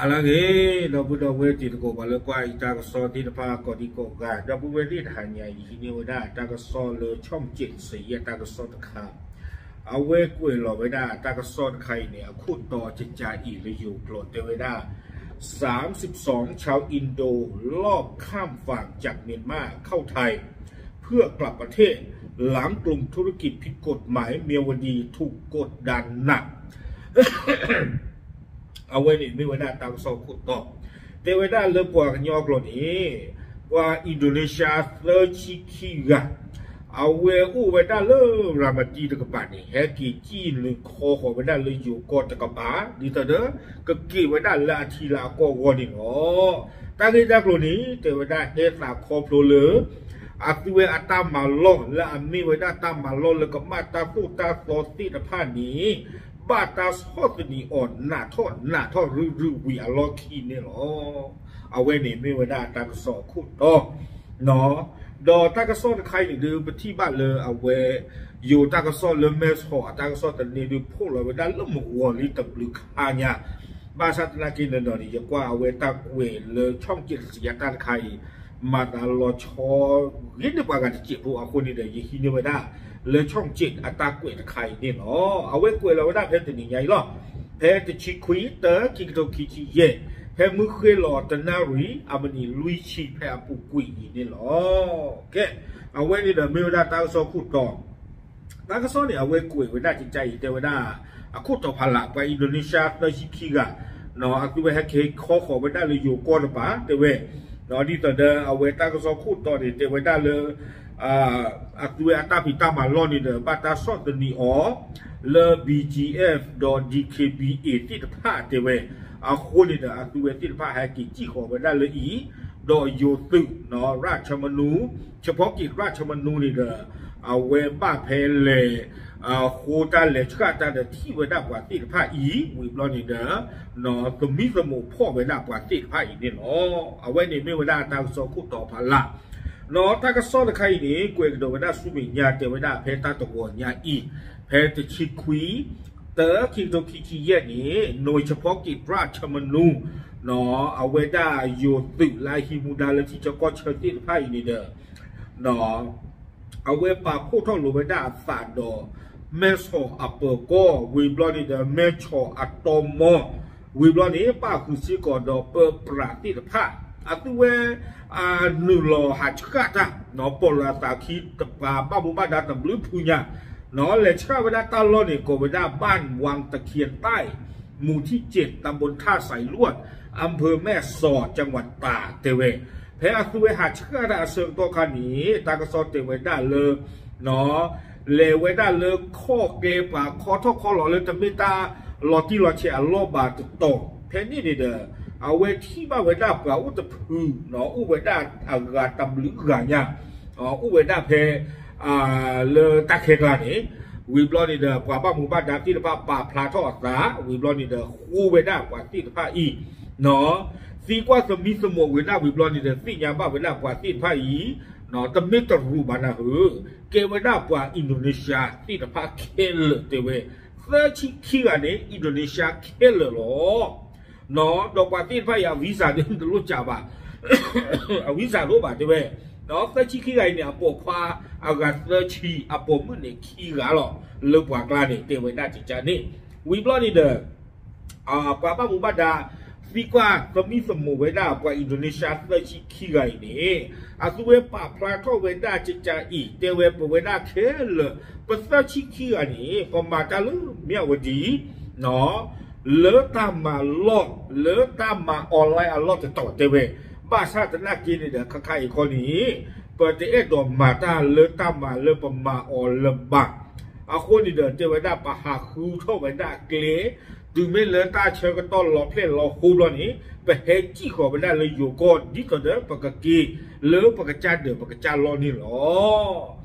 ဟါလၢအဂ့ၤ ဒီပုၢ်ဒီဝဲၢ်တံၤသကိး ပှၤလၢကွၢ်ယတၢ်ကစီၣ်သ့ၣ်တဖၣ်ကိးဒံကိးဂၤ ဒီပုၢ်ဝဲၢ်သ့ၣ်တဟါညါအံၤ ယဟံးန့ၢ်ဝဲဒၣ်တၢ်ကစီၣ်လၢ ช่องเจ็ดสี အတၢ်ကစီၣ်တခါ အဝဲကွဲးလီၤဝဲဒၣ်တၢ်ကစီၣ်တခါအံၤန့ၣ် အခိၣ်တီကကးအံၤလၢယိၤကျိာ်တဲဝဲဒၣ် สามสิบสอง ชาวอินโด ลอบข้ามฝั่งจากเมียนมาเข้าไทย เพื่อกลับประเทศ หลังกลุ่มธุรกิจผิดกฎหมายเมียวดีถูกกดดันหนัก အဝဲန့ၣ်မ့ၢ်ဝဲဒၣ်တၢ်ကစီၣ်ခိၣ်တီ တဲဝဲဒၣ်လၢပှၤကညီကျိာ်န့ၣ် ပှၤအံၣ်ဒိၣ်န့ၣ်ၡါသၢဆံခံဂၤ အဝဲအိၣ်ဝဲဒၣ်လၢရၤမတံတကပၤန့ၣ် ဟဲက့ၤစံၣ်နုာ်ခီဃီၤဝဲဒၣ်လၢယိၤကီၢ်တကပၤ ဒ်သိးဒီး ကက့ၤဝဲဒၣ်လၢအထံလၢအကီၢ်အဂီၢ်န့ၣ်လီၤ. တၢ်ဂ့ၢ်တၢ်ကျိၤန့ၣ် တဲဝဲဒၣ်ဟဲသးခီဖျိလၢ အသုဝဲအတၢ်မၤလီၢ်လၢအမ့ၢ်ဝဲဒၣ်တၢ်မၤလီၢ်လၢကမၣ်တၢ်သိၣ်တၢ်သီသ့ၣ်တဖၣ်န့ၣ် ဘၣ်တၢ်ဆီၣ်သနံးအီၤနးထီၣ်နးထီၣ်ရုၢ်ရုၢ်ဝံၤအလီၢ်ခံန့ၣ်လီၤ. အဝဲန့ၣ်မ့ၢ်ဝဲဒၣ်တၢ်ကစီၣ်အခိၣ်တီ ဒီးတၢ်ကစီၣ်တခါအံၤန့ၣ်ဒုး ပထံၣ်ဘၣ်လၢအဝဲ ယိၤတၢ်ကစီၣ်လၢမဲဆီးအတၢ်ကစီၣ်တန့ၢ်ဒုး ဖီၣ်လီၤဝဲဒၣ်လၢမုၢ်ဂီၤလံတဘျုးခါညါ ဘၣ်ဆၣ်သနာ်က့န့ၣ်ဒီးန့ၣ် ယကွၢ်အဝဲတၢ်ကွဲးလၢ ช่องเจ็ดสี အတၢ်တခါအံၤ မၤသးလီၤဆီ ဂ့ၤန့ၢ်ပှၤဂၤတစဲးဖိအဃိန့ၣ်ဒီး ယဟံးန့ၢ်ဝဲဒၣ်လၢ ช่องเจ็ด အတၢ်ကွဲးတခါအံၤန့ၣ်လီၤ. အဝဲကွဲးလီၤဝဲဒၣ်ဖဲတနံၤညါအံၤလီၤ. ဖဲတဆံခွံ တၢ ခံကထိခံဆံယဲၢ် ဖဲမုၢ်ဃ့ၢ်လီၤတနၣ်ရံၣ် အမံးနံးလွံၢ်ဆံ ဖဲအပူၤကွံာ်အံၤန့ၣ်လီၤ. ကဲ အဝဲန့ၣ်ဒီးမ့ၢ်ဝဲဒၣ်တၢ်ကစီၣ်ခိၣ်တီ တၢ်ကစီၣ်န့ၣ် အဝဲကွဲးဝဲဒၣ်ကကးအံၤ တဲဝဲဒၣ် အခိၣ်တီဖးလၢ် ပှၤအံၣ်ဒိၣ်န့ၣ်ၡါသၢဆံခံဂၤ အသုဝဲဟဲက့ၤခီဃီၤဝဲဒၣ်လၢယိၤကီၢ်တကပၤ တဲဝဲ ဒ်သိးဒီးအဝဲတၢ်ကစီၣ်ခိၣ်တီန့ၣ် တဲဝဲဒၣ်လၢ အသုဝဲအတၢ်ဖံးတၢ်မၤလီၢ်န့ၣ်ဒီး ဘၣ်တၢ်ဆီၣ်သနံးအီၤ လၢ ဘီၣ်ကၠံအ့ၣ် ဒီး ဒံၣ်ခ့ၣ်ဘံၣ်အ့ၣ် သ့ၣ်တဖၣ်တဲဝဲ အဃိန့ၣ်ဒီး အသုဝဲသ့ၣ်တဖၣ်ဟဲက့ၤစံၣ်ဃီၤဝဲဒၣ်လၢအံၤ ဒီးယိၤသုး ရၣ်ခၠမနူ เฉพาะกิจ ရၣ်ခၠမနူန့ၣ်ဒီး အဝဲဘၣ်ဖဲလဲၣ် အဃိတၢ်လဲၤဆှၣ်တၢ်ဒီးထံၣ်ဝဲဒၣ်ပှၤသ့ၣ်တဖၣ်အံၤ ဝံၤဘျီန့ၣ်ဒီး သမံသမိးဖီၣ်ဝဲဒၣ်ပှၤသ့ၣ်တဖၣ်အံၤန့ၣ်လီၤ. အဝဲန့ၣ်မ့ၢ်ဝဲဒၣ်တၢ်ကစီၣ်ခိၣ်တီဖးလၢ် ဒီးတၢ်ကစီၣ်တခါအံၤန့ၣ် ကွဲးကဒီးဝဲဒၣ်ဆူမဲာ်ညါ တဲဝဲဒၣ်ဖဲတၢ်တဂီၤညါအံၤ ဖဲတဆံခွံ တၢ ခံကထိခံဆံယဲၢ်န့ၣ် หน่วยเฉพาะกิจ ရၣ်ခၠမနူ အဝဲဒၣ်ယိၤသုးလၢအဟံးမူဒါလၢထံဆၢကီၢ်ဆၢသ့ၣ်တဖၣ်အံၤန့ၣ်ဒီး အဝဲပာ်ဖှိၣ်ထီၣ်လိာ်ဝဲဒၣ်အသးဒီး မဲဆီးအပၢၤကီၢ် ဝံၤဘျီန့ၣ်ဒီး မဲဆီးအတီမီ ဝံၤဘျီန့ၣ် ပၣ်ဃုာ်စ့ၢ်ကီးဒီးပၢပြးသ့ၣ်တဖၣ် အသုဝဲ နုာ်လီၤဟးဆှၣ်တၢ် ပီၣ်လၢအသးခံတပၤ ဘၣ်မူဘၣ်ဒါတဘျုးဖုညါ လဲၤဆှၣ်ဝဲဒၣ်တၢ်လီၢ်န့ၣ် ကိးဝဲဒၣ် บ้านวังตะเคียนใต้ หมู่ที่เจ็ด ตำบลท่าสายลวด อำเภอแม่สอด จังหวัดตาก တဲဝဲ ဖဲအသုဝဲဟးဆှၣ်တၢ်အဆၢကတီၢ်ခါန့ၣ် တၢ်ကစီၣ်တဲဝဲဒၣ်လၢ လဲၤဝဲဒၣ်လၢခီၣ်ကျဲပှၤခီထီၣ်ခီလီၤလၢတမ့ၢ်တၢ်လီၤတံၢ်လီၤဆဲးအလီၢ်ဘၣ်တတီၤ ဖဲန့ၣ်န့ၣ်ဒီး အဝဲထံၣ်ဘၣ်ဝဲဒၣ်ပှၤအိၣ်တဖု အိၣ်ဝဲဒၣ်အဂၤတဘျုးဂၤညါ အိၣ်ဝဲဒၣ်ဖဲ လၢတၢ်ခဲကျါန့ၣ် ဝံၤဘျီန့ၣ်ဒီး ပှၤဘၣ်မူဘၣ်ဒါသ့ၣ်တဖၣ်ပာ်ဖျါထီၣ်အသး ဝံၤဘျီန့ၣ်ဒီး ဃိဝဲဒၣ်ပှၤသ့ၣ်တဖၣ်အံၤ သံကွၢ်သမံသမိးဝဲဒၣ်ဝံၤဘျီန့ၣ်ဒီး သ့ၣ်ညါဘၣ်ဝဲဒၣ်ပှၤသ့ၣ်တဖၣ်အံၤ တမ့ၢ်တရူးဘၣ်နၢ်ဟူ ကဲဝဲဒၣ်ပှၤအံၣ်ဒိၣ်န့ၣ်ၡါသ့ၣ်တဖၣ်ခဲလၢာ်တဲဝဲ သၢဆံခံဂၤန့ၣ် အံၣ်ဒိၣ်န့ၣ်ၡါခဲလၢာ်လီၤ. ဒီးပှၤသ့ၣ်တဖၣ်အံၤ အ visa န့ၣ် တလိၣ်စှၤဘၣ် အ visa တအိၣ်ဘၣ်တဲဝဲ သၢဆံခံဂၤအံၤန့ၣ် အပိာ်ခွါအဂၤသၢဆံ အပိာ်မုၣ်န့ၣ်ခံဂၤလီၤ. လၢပှၤကျါန့ၣ် တဲဝဲဒၣ်ကကန့ၣ် ဝံၤဘျီန့ၣ်ဒီး ပှၤဘၣ်မူဘၣ်ဒါ သံကွၢ်သမံသမိးဝဲဒၣ် ပှၤအံၣ်ဒိၣ်န့ၣ်ၡါသၢဆံခံဂၤအံၤန့ၣ် အသုဝဲပာ်ဖျါထီၣ်ဝဲဒၣ်ကကအံၤ တဲဝဲပဝဲဒၣ်ခဲလၢာ် ပသၢဆံခံဂၤန့ၣ် ပမၤတၢ်လၢမၠၣ်ဝတံၤ လၢတၢ်မၤလီၢ် လၢတၢ်မၤ online အလီၢ်တတီၤတဲဝဲ ဘၣ်ဆၣ်သနာ်က့န့ၣ်ဒီး ခဲခါအံၤခီန့ၣ် ပတအဲၣ်ဒိးမၤတၢ်လၢတၢ်မၤလၢပမၤအီၤလၢၤဘၣ်. အဃိန့ၣ်ဒီး တဲဝဲဒၣ်ပဟးဃုထီၣ်ဝဲဒၣ်ကျဲ တုၤမ့ၢ်လၢတၢ်ဆၢကတီၢ်လီၤဖျဲၣ်လီၤဃိဘျီန့ၣ် ပဟဲစံၣ်ဃီၤဝဲဒၣ်လၢယိၤကီၢ် ဒ်သိးဒီးပကက့ၤလၢပကစၢ်ဒၢးပကစၢ်လီၢ်န့ၣ်လီၤ.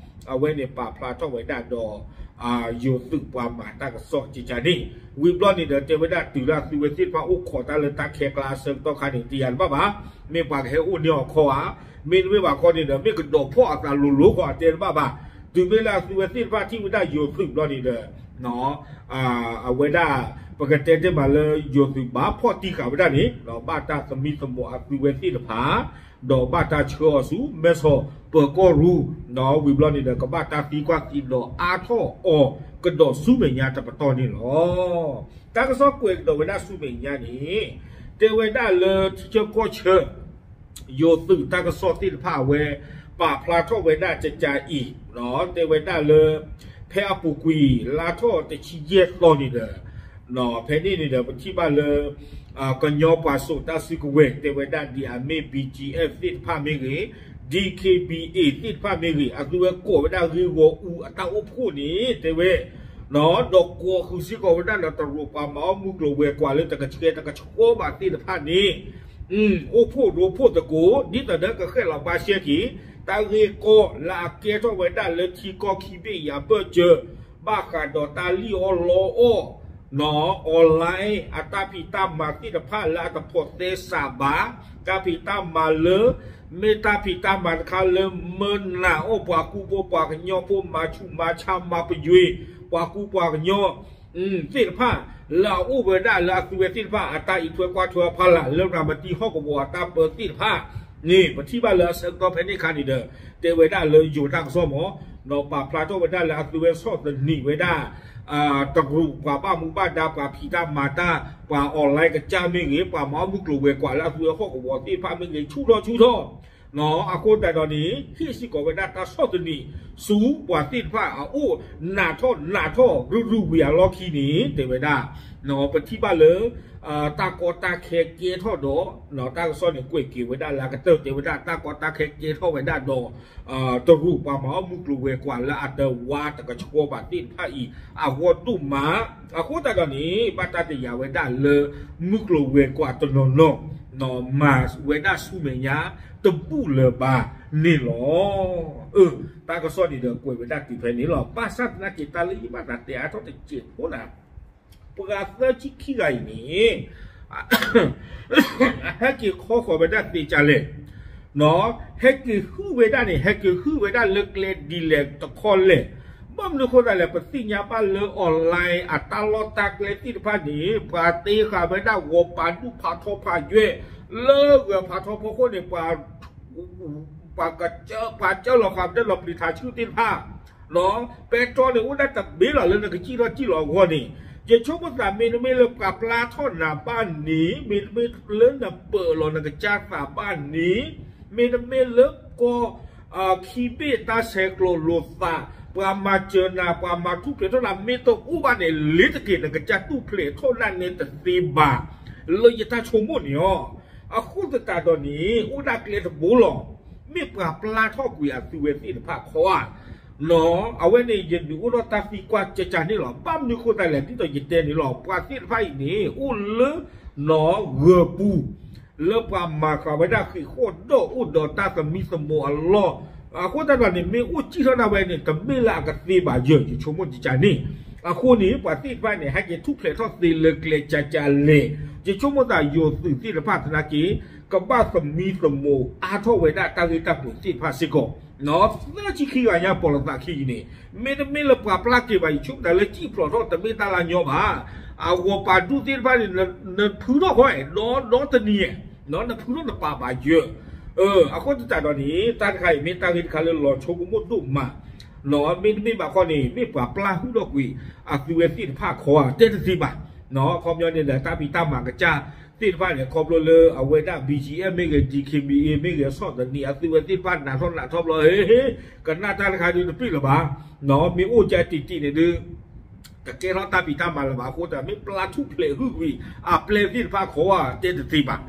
အဝဲန့ၣ်ပာ်ဖျါထီၣ်ဝဲဒၣ်ဒီး ယိၤသုးပှၤမၤတၢ်ကစီၣ်ကကန့ၣ် ဝံၤဘျီန့ၣ်ဒီး တဲဝဲဒၣ်တုၤလၢအသုဝဲသ့ၣ်တဖၣ်အိၣ်ခိးတၢ်လၢတၢ်ခဲကျါအဆၢကတီၢ်ခါန့ၣ် တယၤတဘၣ်ဘၣ်. မ့ၢ်ပှၤကဟဲအိၣ်န့ၢ်အီၤခီဧါ, မ့တမ့ၢ်ဘၣ်ခီန့ၣ်ဒီး မ့ၢ်ကဒိးဖီၣ်အသးလိၤလိၤဃီအတဲတဘၣ်ဘၣ်. တုၤမ့ၢ်လၢအသုဝဲသ့ၣ်တဖၣ်ထံၣ်ဝဲဒၣ်ယိၤသုးဘျီန့ၣ်ဒီး အဝဲဒၣ် ပကတဲတ့ၢ်မးလၢ ယိၤသုးဘၣ်ဖီၣ်တံၢ်ဃာ်ဝဲဒၣ်န့ၣ် ဘၣ်တၢ်သမံသမိးအသုးဝဲသ့ၣ်တဖၣ် ဒီးဘၣ်တၢ်ဆှၢအီၤဆူ မဲဆီးပၢၤကီၢ်ရူၢ် ဝံၤဘျီန့ၣ်ဒီး ကဘၣ်တၢ်သံကွၢ်သံဒိးအါထီၣ်အီၤကဒီးဆူမဲာ်ညါတပတီၢ်န့ၣ်လီၤ. တၢ်ကစီၣ်ကွဲးကဒီးဝဲဒၣ်ဆူမဲာ်ညါန့ၣ် တဲဝဲဒၣ်လၢထံဆၢကီၢ်ဆၢ ယိၤသုးတၢ်ကစီၣ်သ့ၣ်တဖၣ်အဝဲ ပာ်ဖျါထီၣ်ဝဲဒၣ်ကကးအံၤ တဲဝဲဒၣ်လၢ ဖဲအပူၤကွံာ် လါထီၣ်တဆံယဲၢ်သီန့ၣ်ဒီး ဖဲန့ၣ်န့ၣ်ဒီး ပထံၣ်ဘၣ်လၢ ကညီပှၤစိာ်တၢ်စုကဝဲၤ တဲဝဲဒၣ်ဒ်အမ့ၢ် B G F သ့ၣ်တဖၣ်မ့ၢ်ဂ့ၤ, D K B A သ့ၣ်တဖၣ်မ့ၢ်ဂ့ၤ အသုဝဲကိးဝဲဒၣ်ဂ့ၢ်ဂီၤအူအတၢ်အိၣ်ဖှိၣ်န့ၣ် တဲဝဲ ဒီးကိးဃုာ်စ့ၢ်ကီးဝဲဒၣ်ဒီးတရူးပှၤမၤအီၣ်မုၢ်ကျိၤဝဲၤကွာ်လၢ တကဆှဲတကဆှီဘၣ်သ့ၣ်တဖၣ်န့ၣ် အိၣ်ဖှိၣ်ရိဖှိၣ်သကိး ဒ်သိးဒီးကဃဲၣ်လီၤဘၣ်ရှဲက့ၤ တၢ်ဂ့ၢ်ကီလၢအကဲထီၣ်ဝဲဒၣ်လၢထံကီၢ်ခံဘ့ၣ်ယၤဘၢၣ်စၢၤ ဘၣ်ဃးဒီးတၢ်လံၣ်အီၣ်လီအီၣ် online အတၢ်ဖံးတၢ်မၤသ့ၣ်တဖၣ်လၢအတဖိးသဲစးဘၣ် တၢ်ဖံးတၢ်မၤလၢ မ့ၢ်တၢ်ဖံးတၢ်မၤတခါလၢမၢနးအီၣ်ပှၤကူဖိပှၤကညီဖိ မၤဆူၣ်မၤဆါမၤပယွ့ ပှၤကူပှၤကညီ သ့ၣ်တဖၣ် လၢအအိၣ်ဝဲဒၣ်လၢအသုဝဲသ့ၣ်တဖၣ် အတၢ်အံးထွဲကွၢ်ထွဲအဖီလာ် လၢရၤမတံဟီၣ်ကဝီၤအတၢ်ပၢသ့ၣ်တဖၣ်န့ၣ် ပထံၣ်ဘၣ်လၢအဆၢကတီၢ်ဖဲန့ၣ်အခါန့ၣ်ဒီး တဲဝဲဒၣ်လၢယိၤတၢ်ကစီၣ်မး ဒီးပာ်ဖျါထီၣ်ဝဲဒၣ်လၢအသုဝဲဆီၣ်သနံးဝဲဒၣ် တရူးပှၤဘၣ်မူဘၣ်ဒါ ပှၤဖံးတၢ်မၤတၢ် ပှၤ online ကစၢ်မ့ၢ်ဂ့ၤ ပှၤမၤအီၣ်မုၢ်ကျိၤဝဲၤကွာ်လၢအသုဝဲဟီၣ်ကဝီၤသ့ၣ်တဖၣ်မ့ၢ်ဂ့ၤ ဆူၣ်ထီၣ်ဆူၣ်ထီၣ် အဃိသတးဒီးန့ၣ် ဟ့ၣ်စ့ၢ်ကီးဝဲဒၣ်တၢ်ဆီၣ်သနံး ဆူပှၤသ့ၣ်တဖၣ်အအိၣ် နးထီၣ်နးထီၣ်ရုၢ်ရုၢ်ဝံၤအလီၢ်ခံန့ၣ် တဲဝဲဒၣ် ပထံၣ်ဘၣ်လၢ တၢ်ကီတၢ်ခဲကဲထီၣ်ဒီး တၢ်ကစီၣ်န့ၣ်ကွဲးက့ၤဝဲဒၣ်လၢအကတၢၢ်တဲဝဲဒၣ် တၢ်ကီတၢ်ခဲကဲထီၣ်ဝဲဒၣ်ဒီး တရူးပှၤမၤအီၣ်မုၢ်ကျိၤဝဲၤကွာ်လၢအတဝါတကဆှီဘၣ်သ့ၣ်တဖၣ်အံၤ အဂီၢ်ဒိၣ်မး အဃိသတးဒီးန့ၣ် ဘၣ်တၢ်တယာ်ဝဲဒၣ်လၢ မုၢ်ကျိၤဝဲၤကွာ်တနီၤနီၤ မၤဝဲဒၣ်ဆူမဲာ်ညါ တဘူၣ်လၢၤဘၣ်န့ၣ်လီၤ. အၢ တၢ်ကစီၣ်န့ၣ်ဒီးကွဲးဝဲဒၣ်တုၤဖဲန့ၣ်လီၤ. ဘၣ်ဆၣ်သနာ်က့ တၢ်လၢယဘၣ်သးတဲအါထီၣ်တစဲးဖိန့ၣ် ပှၤသၢဆံခံဂၤအံၤန့ၣ် ဟဲက့ၤခီဃီၤဝဲဒၣ်သ့ကၢ်လဲၣ်, ဟဲက့ၤဟုၣ်ဝဲဒၣ်န့ၣ် ဟဲက့ၤဟုၣ်ဝဲဒၣ်လၢကျဲဒ်လဲၣ်တခီလဲၣ်. ဘၣ်မနုၤအဃိသတးလဲၣ် ပသ့ၣ်ညါဘၣ်လၢ online အတၢ်လီၢ်တၢ်ကျဲသ့ၣ်တဖၣ်န့ၣ် ပှၤတ့ဃာ်ဝဲဒၣ်ဂီၤပာ်ဒူၣ်ဖးထီဖးယွဲၢ် လၢဂၢၤဖးထီဖီခိၣ်န့ၣ် ပှၤ ပှၤကစၢၢ်လီၤဃာ်ပတဲလီၤပျံၤထးဆူၣ်သ့ၣ်တဖၣ် ပဲတြီန့ၣ် အိၣ်ဒၣ်တဘ့ၣ်လီၤလၢနကစံၣ်ထီၣ်စံၣ်လီၤအဂီၢ်န့ၣ်, ယဆိကမိၣ်သးမ့တမ့ၢ်လၢပှၤပျၢ်ထီၣ်နၤဘၣ်န့ၣ်, မ့တမ့ၢ်လၢနပၢၤလီၤနကစၢ်သးဘၣ်န့ၣ်, မ့တမ့ၢ်လၢကီၢ် ခံဘ့ၣ်တၢ်ဆဲးကျိးလိာ်သး, ပှၤမၤစၢၤနၤ, ပှၤမၤထူၣ်ဖျဲးထီၣ်နၤ မ့ၢ်တအိၣ်ဘၣ်န့ၣ် လ့ၤတက့ၤနကစၢ်ထူၣ်ဖျဲးထီၣ်ဒၣ်နဲတသ့ဘၣ်, လၢယတၢ်ဆိကမိၣ်န့ၣ်လီၤ. အဃိသတးဒီးန့ၣ် အိၣ်ဒၣ်ကျဲတဘိလီၤ. မ့ၢ်ပှၤပျၢ်ထီၣ်ကွံာ်အသုဝဲသ့ၣ်တဖၣ်ခီဧါ. အဝဲန့ၣ် ယဒုးအိၣ်ထီၣ်တၢ်သံကွၢ်ကကန့ၣ်လီၤ. ဘၣ်မနုၤအဃိသတးလဲၣ် ဒ်သိးယတဲန့ၣ်လီၤ. ပှၤသ့ၣ်တဖၣ်အံၤန့ၣ် အိၣ်လၢ ဂၢၤပူၤ လၢပှၤမၤဃာ်ဝဲဒၣ်ဃံးဃီၣ်ဒီးအိၣ်ဒီးတၢ်သမံသမိးအလီၢ်, အဃိသတးဒီးန့ၣ် မ့ၢ်အိၣ်စံၣ်ထီၣ်ဒၣ်ဝဲန့ၣ် တမ့ၢ်လၢအကသ့ဘၣ်ယဲၢ် ယဆိကမိၣ်ကကန့ၣ်. အဃိန့ၣ် ပှၤသ့ၣ်တဖၣ်န့ၣ် ဟဲက့ၤထူၣ်ဖျဲးထီၣ်သ့လၢကျဲကကလဲၣ်. ယဆိကမိၣ်သးယိၤသုးသ့ၣ်တဖၣ်သနာ်က့ ကဘၣ်သမံသမိးအါထီၣ်ဝဲဒၣ်တၢ်ဂ့ၢ်တၢ်ကျိၤသ့ၣ်တဖၣ်စ့ၢ်ကီး. သၢဆံခံဂၤညါပီၢ်လီၤသးခံအံၤန့ၣ် မ့တမ့ၢ်လၢပှၤပျၢ်က့ၤဘၣ် ယဆိကမိၣ်သးလၢစံၣ်ဖျိးထီၣ်တမ့ၢ်တၢ်လၢညီဘၣ်. အဂီၤပာ်ဒူၣ်သ့ၣ်တဖၣ်န့ၣ် နဖုထီၣ်ဃီ ဒီဒီတနံၤ, နဖုထီၣ်နပာ်ဘၣ်ယဲၢ်. အဃိသတးဒီးန့ၣ် တၢ်တခါအံၤမ့ၢ်တၢ်ဂ့ၢ်တခါလၢလီၤဆိကမိၣ်ဒိၣ်မး, မ့တမ့ၢ်ဘၣ်ခီန့ၣ် မ့ၢ်ပှၤပျၢ်ဟုၣ်ထီၣ်ကွံာ် အသုဝဲသ့ၣ်တဖၣ်ခီဧါ တဲတသ့ဘၣ်. ခီပညီန့ၣ်ဒီး တၢ်ဖံးတၢ်မၤကစၢ်သ့ၣ်တဖၣ်န့ၣ် ခီဖျိလၢအဝဲဒၣ် BGF မ့ၢ်ဂ့ၤ DKBA မ့ၢ်ဂ့ၤ ဆီၣ်သနံး အသုဝဲသ့ၣ်တဖၣ်နးထီၣ်နးထီၣ်ဘျီ ဟ့ ကနၣ်တၢ်တခါဒုးတပ့ၢ်လၢၤဘၣ်. မ့ၢ်အိၣ်ကတံာ်တံာ်န့ၣ်ဒုး တကဲထီၣ်တၢ်ဖံးတၢ်မၤလၢၤဘၣ်အဃိသတး မ့ၢ်ပျၢ်ထူၣ်ဖျဲးဟုၣ်ကွံာ် အပျဲၢ်သ့ၣ်တဖၣ်ခီဧါ တဲတသ့ဘၣ်.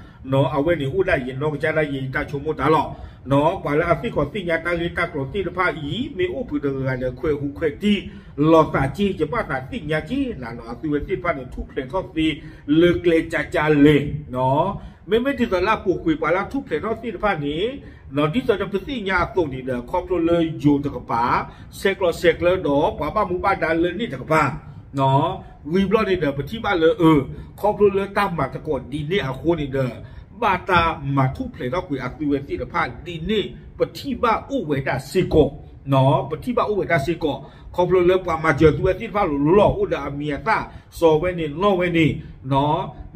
အဝဲန့ၣ်အိၣ်ဒၣ်ယနီၢ်ကစၢ်ဒၣ်ယဲ ယတၢ်ဆိကမိၣ်တၢ်လီၤ. ပှၤလၢအသ့ၣ်ခီၣ်သ့ၣ်ညါတၢ်ဂ့ၢ်တၢ်ကျိၤသ့ၣ်တဖၣ်အံၤ မ့ၢ်အိၣ်ဖုးတဂၤဂၤဒီး ခွဲးဟူးခွဲးတံၢ်လီၤသးက့ ယဘၣ်သးသ့ၣ်ညါက့ၤနၤနီၤ အသုဝဲသ့ၣ်တဖၣ်န့ၣ် ထူၣ်ဖျဲးထီၣ်သ့လၢကျဲကကလဲၣ်. မ့မ့ၢ်ဒ်သိးလၢအပူၤကွံာ်ပှၤလၢထူၣ်ဖျဲးထီၣ်သ့ၣ်တဖၣ်န့ၣ် ဒ်သိးဒီးပသ့ၣ်ညါအသိးန့ၣ်ဒီး ခီဖျိလၢယိၤတကပၤ ဆဲးကျိးဆဲးကျၢဒီးပှၤဘၣ်မူဘၣ်ဒါလၢန့ၣ်တကပၤ ဝံၤဘျီန့ၣ်ဒီး ပထံၣ်ဘၣ်လၢ အၢ ခီဖျိလၢတၢ်မၤသကိးဒ်န့ၣ်အဃိန့ၣ်ဒီး ဘၣ်တၢ်မၤထူၣ်ဖျဲးထီၣ်ကွံာ်အသုဝဲသ့ၣ်တဖၣ်ဒ်န့ၣ် ပထံၣ်ဘၣ်အိၣ်ဝဲဒၣ်စ့ၢ်ကီး, ပထံၣ်ဘၣ်အိၣ်ဝဲဒၣ်စ့ၢ်ကီး. ခီဖျိလၢပှၤမၤစၢၤသုဝဲသ့ၣ်တဖၣ်လိၤလိၤလီၤ အိၣ်ဒီးအမံၤအသၣ် စီၤဝဲန့ၣ်နီၢ်ဝဲန့ၣ်,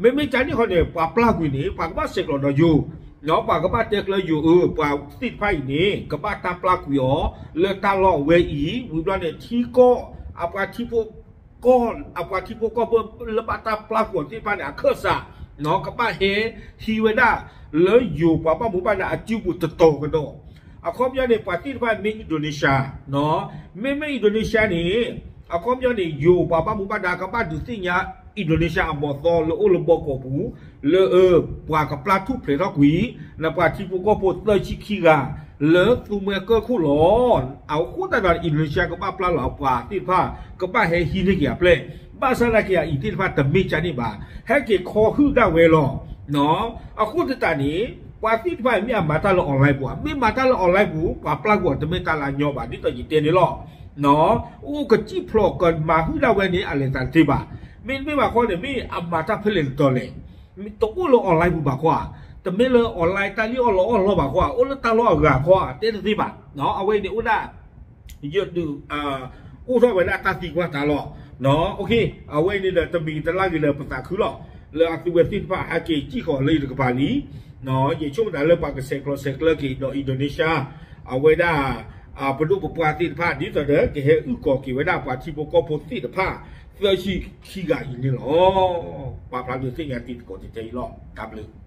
မ့မ့ၢ်ကန့ၣ်ဃီန့ၣ် ပှၤပျၢ်ကွံာ်န့ၣ် ပှၤကဘၣ်ဆဲးကျိးဒီးယိၤ, ပှၤကဘၣ်တဲကျၢၤယိၤအၢ ပှၤသ့ၣ်တဖၣ်အံၤန့ၣ် ကဘၣ်တၢ်ပျၢ်ကွံာ်အီၤ လၢတၢ်လီၢ်အဝဲအံၤ ဝံၤဘျီန့ၣ် ထံကီၢ် အပှၤထံဖိကီၢ် အပှၤထံဖိကီၢ်ဖိလၢဘၣ်တၢ်ပျၢ်ကွံာ်အီၤသ့ၣ်တဖၣ်န့ၣ် အခၢၣ်စး ကဘၣ်ဟဲဟံးဝဲဒၣ် လၢယိၤပှၤဘၣ်မူဘၣ်ဒါအစုပူၤတတီၤကဒီး, အခီပညီန့ၣ် ပှၤသ့ၣ်တဖၣ်မ့ၢ် Indonesia, မ့မ့ၢ် Indonesia န့ၣ် အခီပညီန့ၣ် ယိၤပှၤဘၣ်မူဘၣ်ဒါကဘၣ်ဒုးသ့ၣ်ညါ Indonesia အမီၤသီလၢအိၣ်လၢဘီကီးပူၤ လၢအ ပှၤကပျၢ်ထူၣ်ဖျဲးထီၣ်ကွံာ် နပှၤထံဖိကီၢ်ဖိသၢဆံခံဂၤ လၢသူမှဲကၢၢ်ခိၣ်လီၤ. အဃိသတးဒီး Indonesia ကဘၣ်ပျၢ်လီၤအပှၤသ့ၣ်တဖၣ် ကဘၣ်ဟဲဟံးန့ၢ်က့ၤအပျဲၢ်, ဘၣ်ဆၣ်သနာ်က့အံၤသ့ၣ်တဖၣ်တမ့ၢ်ကန့ၣ်ဘၣ်, ဟဲက့ၤခီဟုၣ်ဒၣ်ဝဲလီၤ. အဃိသတးန့ၣ် ပှၤသ့ၣ်တဖၣ်မ့ၢ်အမၤတၢ်လၢ online ပူၤဧါ, မ့ၢ်မၤတၢ်လၢ online ပူၤ ပှၤပျၢ်ကွံာ်အီၤတမ့ၢ်တၢ်လၢအညီဘၣ် ဒ်သိးယတဲန့ၣ်လီၤ. အိၣ်ကစံၣ်ဖျိးကမၤဟုၣ်ဒၣ်ဝဲန့ၣ် အလဲၤသးတသ့ဘၣ်. မ့တမ့ၢ်ဘၣ်ခီန့ၣ် မ့ၢ်အမၤတၢ်ဖဲလဲၣ်တတီၤလဲၣ် တအိၣ်လၢ online ပူၤဘၣ်ခီဧါ, တမ့ၢ်လၢ online တၢ်လံၣ်အီၣ်လီအီၣ်လီဘၣ်ခီဧါ, အိၣ်လၢတၢ်လီၢ်အဂၤခီဧါ တဲတသ့ဘၣ်. အဝဲအံၤန့ၣ်အိၣ်ဒၣ် ယဒုး အိၣ်ထီၣ်ဝဲဒၣ်တၢ်သံကွၢ်တၢ်လီၤ. အဝဲအံၤန့ၣ်ဒီး တမံၤတလၢ်ဂ့ၤလၢပသးခုလီၤ. လၢအသုဝဲသ့ၣ်တဖၣ်ဟဲက့ၤစံၣ်ဃီၤလၢယတကပၤလံ ယဆိကမိၣ်သးလၢပှၤကဆဲးကျိးဆဲးကျၢက့ၤဒီး Indonesia အဝဲဒၣ် ပဒိၣ်ပပှၢ်သ့ၣ်တဖၣ် ဒ်သိးဒီးကဟဲအုၣ်ကီၤက့ၤဝဲဒၣ်ပှၤထံဖိကီၢ်ဖိသ့ၣ်တဖၣ် သၢဆံခံဂၤအံၤန့ၣ်လီၤ. ပာ်ဖျါဒုးသ့ၣ်ညါတံၤသကိးတတဲအံၤလီၤ. တၢ်ဘျုး